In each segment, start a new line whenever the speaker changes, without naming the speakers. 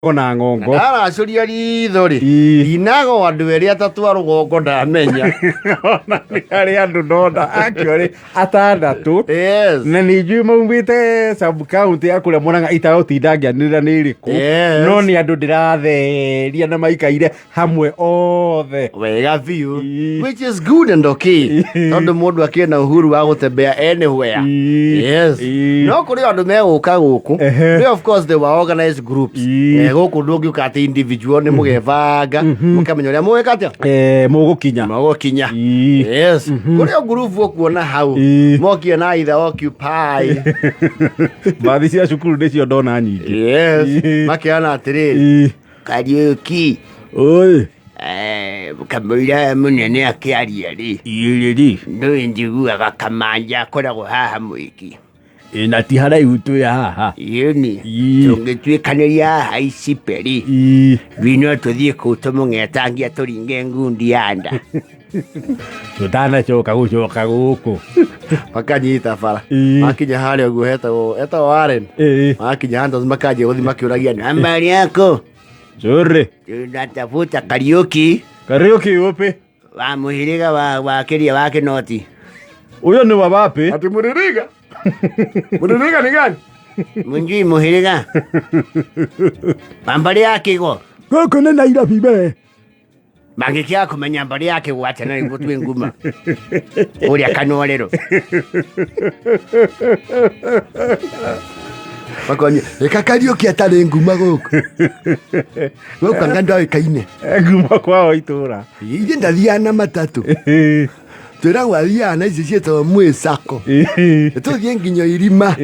Na ng'ongo.
Ndaracũria ritho rĩ, ndinagwo andũ erĩ atatũ a rũgongo ndamenya.
Ona nĩ harĩ andũ ndona actually atandatũ. Na nĩ njũĩ maumĩte sub county ya kũrĩa Murang'a itagũtinda ngĩanĩrĩra nĩ ĩrĩkũ. No nĩ andũ ndĩratheria na maikaire hamwe othe.
Wega biũ. Which is good and okay, tondũ mũndũ akĩrĩ na uhuru wa gũtembea anywhere. No kũrĩ andũ megũka gũkũ. They, of course, they were organized groups. Gũkũ ndũngĩũka atĩ individual, nĩ mũgebanga mũkamenya ũrĩa mũgwĩka atĩa.
Mũgũkinya.
Mũgũkinya. Yes, kũrĩ o ngurubu ũkuona hau mokire na either occupy.
Mbathi cia cukuru nĩcio ndona nyingĩ.
Makeana atĩrĩrĩ, Kariũki.
Oi.
Kamũira mũnene akĩaria rĩ,
Ĩrĩrĩ.
Ndũĩ njiguaga Kamanja akoragwo haha mwĩki.
Na ti haraihu twĩ haha.
Ĩni tũngĩtuĩkanĩria haha icipe rĩ, rĩ no tũthiĩ kũu tũmũng'etangia tũringe ngundi ya nda.
Tũtanacoka gũcoka gũkũ.
Makanyita bara. Makinya harĩa ũguo hetagwo Warren. Makinya handũ makanjia gũthiĩ makĩũragia nambari yako.
Nzuri.
Tunatafuta Kariuki.
Kariuki upi?
Wa mũhĩrĩga wa kĩria wa Kĩnoti.
Huyo ni wa wapi?
Ati Muririga? Muririga ni gani?
Munjui mũhĩrĩga wa mbarĩ ya Kĩgo.
Gũkũ nĩ Nairobi we.
Mangĩkĩaga kũmenya mbarĩ ya Kĩgo atĩa na nĩguo twĩ nguma kũrĩa Kanorero.
Makonia, ĩka Kariũki atarĩ nguma gũkũ. Gũkũ anga ndoĩkaine.
Nguma kwao itũra.
Ithe ndathiaga na matatũ. Twĩragwo athiaga na ici ciĩtagwo mwĩcako. Tũthiĩ nginya irima.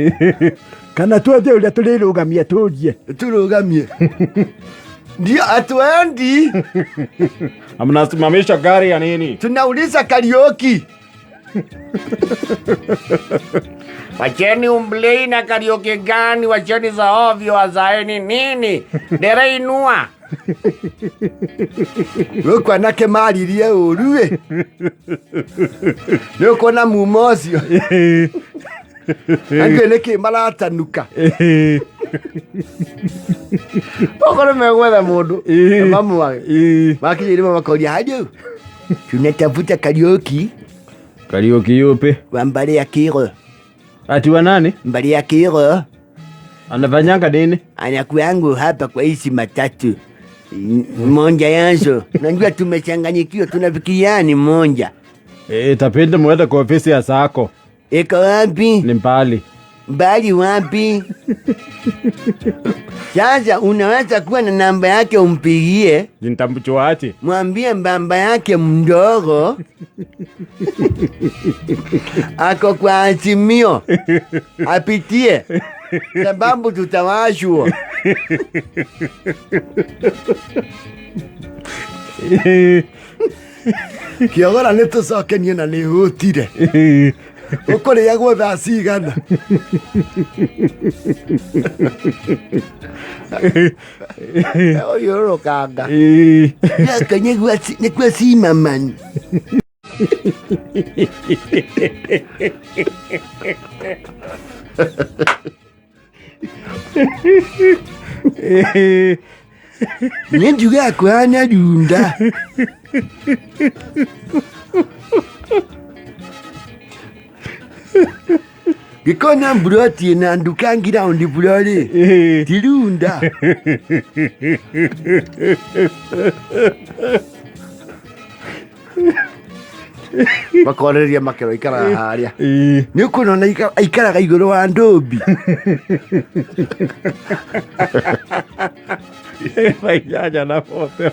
Kana twethe ũrĩa tũrĩrũgamia tũrie. Tũrũgamie.
Ndio atuendi.
Mnasimamisha gari ya nini?
Tunauliza Kariuki. Wacheni umblei na Kariuki gani, wacheni za ovyo, wazaeni nini? Dere inua.
Gũkũ anake maririe ũru ĩ. Nĩ ũkuona mumo ũcio. Angĩ nĩkĩ maratanuka.
Okorwo megwetha mũndũ mamwage. Makinya irima makoria hajũ. Tunatafuta Kariuki.
Kariuki yupi?
Wa mbarĩ ya Kĩgo.
Ati wa nani?
Mbarĩ ya Kĩgo.
Anafanyanga nini?
Anakuangu hapa kwa hizi matatu. Monja yanzo. Najua tumechanganyikiwa, tunafikiria ni monja.
Tapende mwende kwa ofisi ya Sacco.
Iko wapi?
Ni mbali.
Mbali wapi? Sasa unaweza kuwa na namba yake umpigie.
Nitamjuaje?
Mwambie mbamba yake mdogo ako kwa Azimio apitie, sababu tutawashwa.
Kĩogora nĩ tũcokenie na nĩ hũtire. Ũkũrĩagwo thaa cigana?
Ũyũrũkanga. Gaka nĩkuo cimamani. Nĩ njugaga kũhana runda. Gĩkona mburoti na nduka ngiraundi burori ti runda. Makoreria makero ikaraga harĩa. Nĩ ũkuona aikaraga igũrũ wa ndũmbi.
Thaa inyanya na bote.